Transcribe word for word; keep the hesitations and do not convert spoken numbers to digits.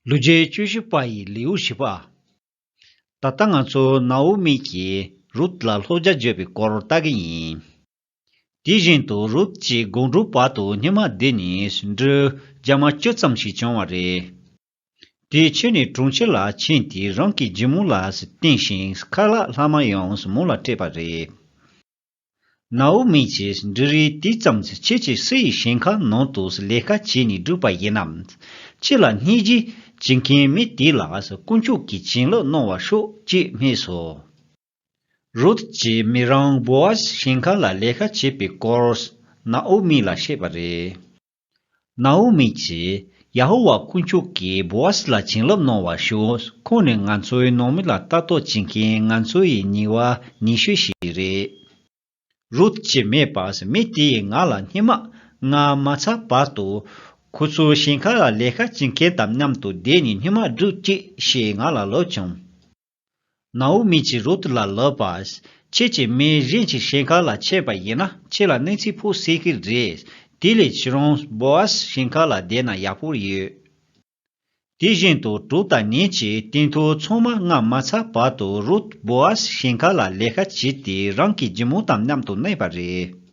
ལོ་རྒྱུས་བཅུ་བཞི་པ་ཡི་ལེའུ་བཞི་པ། ད་ལྟ་ང་ཚོ་ནའོ་མི་གྱིས་རུད་ལ་ལྷོད་རྒྱ་བརྗོད་པའི་སྐོར་ལྟ་གི་ཡིན། དེ་བཞིན་དུ་རུད་ཀྱི་དགོང་དྲོ་བར་དུ་སྙེ་མ་བསྡད་ནས་འབྲུ་རྒྱ་མ་བཅུ་ཙམ་ཞིག་བྱུང་བ་རེད། དེ་ཕྱི་ནས་གྲོང་ཁྱེར་ལ་ཕྱིན་ཏེ་རང་གི་སྒྱེ་མོ་ལ་བསྟན་ཞིང་ཁ་ལག་ལྷག་མ་ཡང་མོ་ལ་སྤྲད་པ་རེད། ནའོ་མི་གྱིས་འབྲུ་རིགས་དེ་ཙམ་ཁྱེད་ཀྱིས་སུ་ཡི་ཞིང་ཁ་ནང་དུ་ལས་ཀ་བྱས་ནས་བསྒྲུབས་པ་ཡིན་ནམ། ཁྱེད་ལ་སྙིང་རྗེ་བྱེད་མཁན་མི་དེ་ལ་དཀོན་མཆོག་གིས་བྱིན་རླབས་གནང་བར་ཤོག་ཅེས་སྨྲས་སོ། རུད་ཀྱིས་མི་རང་བོ་ཨ་སི་ཞིང་ཁ་ལ་ལས་ཀ་བྱེད་པའི་སྐོར་ནའོ་མི་ལ་བཤད་པ་རེད། ནའོ་མི་གྱིས་ཡ་ཧོ་ཝཱ་དཀོན་མཆོག་གིས་བོ་ཨ་སི་ལ་བྱིན་རླབས་གནང་བར་ཞུ། ཁོང་ནི་ང་ཚོའི་ནང་མི་ལ་ལྟ་རྟོག་བྱེད་མཁན་ང་ཚོ་ཡི་ཉེ་བ་ཉེ་ཤོས་ཤིག་རེད། རུད་ཀྱིས་སྨྲས་པ། མི་དེས་ང་ལ་སྙེ་མ་ང་མ་ཚར་བར་དུ་ཁོ་ཚོའི་ཞིང་ཁ་ལ་ལས་ཀ་བྱེད་མཁན་དང་མཉམ་དུ་བསྡད་ནས་སྙེ་མ་སྒྲུག་ཅིག་ཞེས་ང་ལ་ལབ་བྱུང་། ནའོ་མི་གྱིས་རུད་ལ་ལབ་པ། ཁྱེད་ཀྱིས་མི་གཞན་གྱི་ཞིང་ཁ་ལ་ཕྱིན་པ་ཡིན་ན་ཁྱེད་ལ་གནོད་འཚེ་ཕོག་སྲིད་ཀྱི་རེད། དེ་ལས་ཁྱེད་རང་བོ་ཨ་སི་ཞིང་ཁ་ལ་བསྡད་ན་ཡག་པོ་ཡོད། དེ་བཞིན་དུ་གྲོགས་དང་ཉིན་གྱི་སྟེང་ཐོག་ཚང་མ་ང་མ་ཚར་བར་དུ་རུད་བོ་ཨ་སི་ཞིང་ཁ་ལ་ལས་ཀ་བྱས་ཏེ་རང་གི་སྒྱེ་མོ་དང་མཉམ་དུ་གནས་པ་རེད།